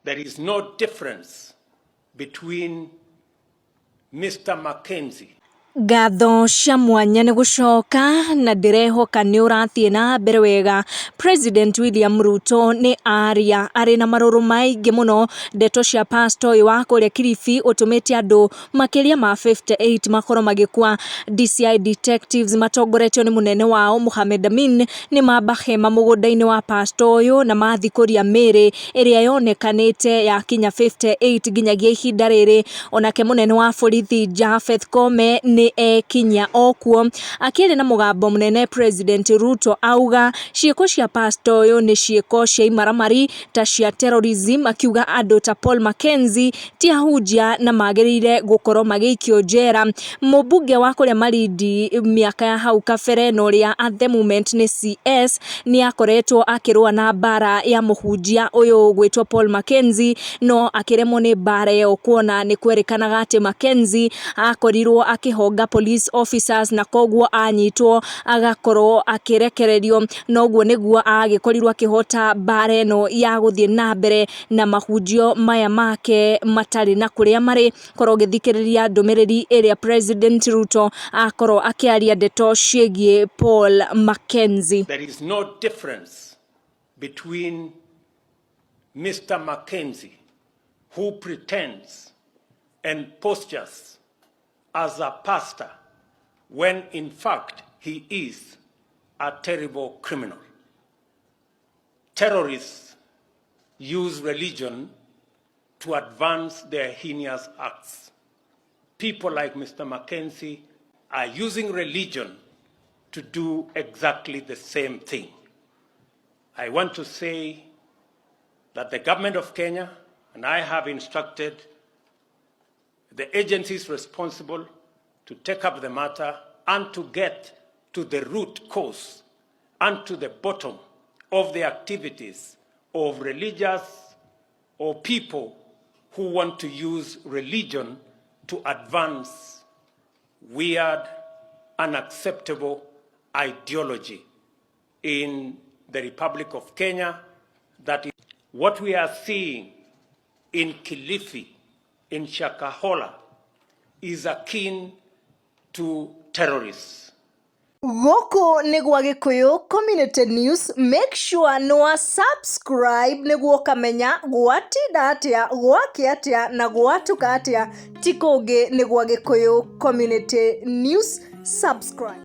There is no difference between Mr. Mackenzie Ngatho cia mwanya nĩ gũcoka na ndĩrehoka nĩ ũrathiĩ na mbere wega. President William Ruto nĩ aria arĩ na marũrũ maingĩ mũno. Ndeto cia pastor ũyũ wa kũrĩa Kilifi ũtũmĩte andũ makĩria ma 58 makorwo magĩkua. DCI detectives matongoretio nĩ mũnene wao Mohamed Amin nĩ mamba hema mũgũnda-inĩ wa pastor ũyũ na mathikũria mĩĩrĩ ĩrĩa yonekanĩte yakinya 58 nginyagia ihinda rĩrĩ. Onake mũnene wa borithi Japheth Koome nĩ ekinyia okuo. Akĩaria na mũgambo mũnene President Ruto auga ciĩko cia pastor ũyũ nĩ ciĩko cia imaramari ta cia terrorism, akiuga andũ ta Paul Mackenzie ti ahunjia na magĩrĩire gũkorwo magĩikio njera. Mũmbunge wa kũrĩa Malindi mĩaka ya hau kabere na ũrĩa at the moment nĩ CS nĩ akoretwo akĩrũa na mbara ya mũhunjia ũyũ gwĩtwo Paul Mackenzie, no akĩremwo nĩ mbara ĩyo kuona nĩ kwerĩkanaga atĩ Mackenzie akorirwo akĩhonga police officers na koguo anyitwo agakorwo akĩrekererio. Noguo nĩguo agĩkorirwo akĩhota mbara ĩno ya gũthiĩ na mbere na mahunjio maya make matarĩ na kũrĩa marĩ. Korwo ũgĩthikĩrĩria ndũmĩrĩri ĩrĩa President Ruto akorwo akĩaria ndeto ciĩgiĩ Paul Mackenzie. There is no difference between Mr. Mackenzie, who pretends and postures as a pastor when in fact he is a terrible criminal. Terrorists use religion to advance their heinous acts. People like Mr. Mackenzie are using religion to do exactly the same thing. I want to say that the government of Kenya, and I have instructed the agencies responsible to take up the matter and to get to the root cause and to the bottom of the activities of religious or people who want to use religion to advance weird, unacceptable ideology in the Republic of Kenya. That is what we are seeing in Kilifi, in Shakahola, is akin to terrorists. Gũkũ nĩ gwa Gĩkũyũ Community News. Make sure nĩ wa subscribe nĩguo ũkamenya gwatinda atĩa, gwakĩa atĩa na gwatuka atĩa. Ti kũngĩ, nĩ gwa Gĩkũyũ Community News. Subscribe.